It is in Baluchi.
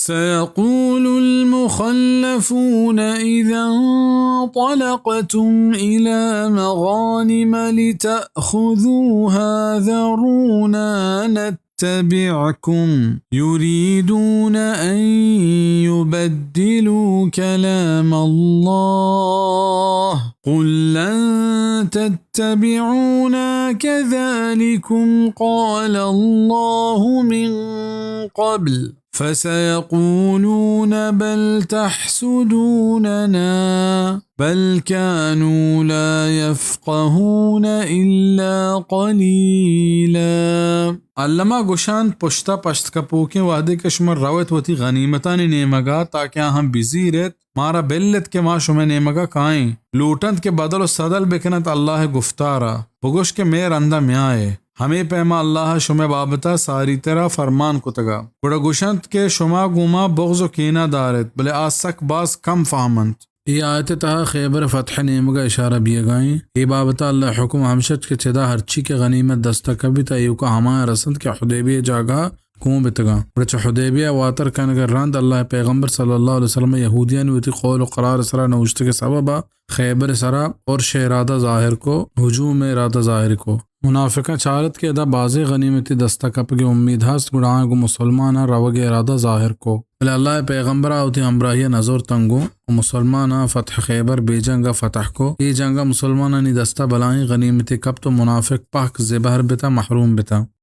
سيقول المخلفون إذا انطلقتم إلى مغانم لتأخذوها ذرونا نتبعكم يريدون أن يبدلوا كلام الله قل لن تتبعونا كذلكم قال الله من قبل فسيقولون بل تحسدوننا بل كانوا لا يفقهون إلا قليلا۔ الما گوشنت، پشتا پشت کپوکیں، وہدے کہ شما روت وتی غنیمتانی نیمگا تاکہ آہاں بزیرت، مارا بلت کہ ما شمئے نیمگا کائیں۔ لوٹنت کہ بدل و سدل بکننت اللہ ء گفتارا۔ بگوش کہ مئے رندا میائے۔ ہمے پیما اللہ ء شمئے بابتا ساری ترا فرمان کتگا۔ گڑا گوشنت کہ شما گوں ما بغض و کینہ دارت، بلے آ سک باز کم فہمنت۔ اے آیت ء تہا خیبر ء فتح ء نیمگ ء اشارہ بیئگا ایں۔ اے بابت ء اللہ ء حکم ہمش ات کہ چدا ہرچی کہ غنیمت دست ء کپیت، ایوکا ہمایاں رسنت کہ حدیبیہ ء جاگہ ء گون بیتگاں۔ گڑا چہ حدیبیہ ء واتر کنگ ء رند اللہ ء پیغمبر صلی اللہ علیہ وسلم ء یہودیانی وتی قول و قرار ء سرا نوشتگ ء سبب ء خیبر ء سرا ارش ء ارادہ ظاہر کو، ہجوم ء ارادہ ظاہر کو۔ منافقاں چارت کہ ادا بازیں غنیمتے دست ء کپگ ء امید ہست، گڑا آیاں گوں مسلماناں روگ ء ارادہ ظاہر کو۔ بلے اللہ ء پیغمبر ء وتی ہمراہی ء نزرتنت گوں و مسلماناں فتح خیبر بے جنگ ء فتح کو۔ اے جنگ ء مسلمانانی دست ء بلاہیں غنیمتے کپت و منافق پہک زبہر بتاں، محروم بتاں۔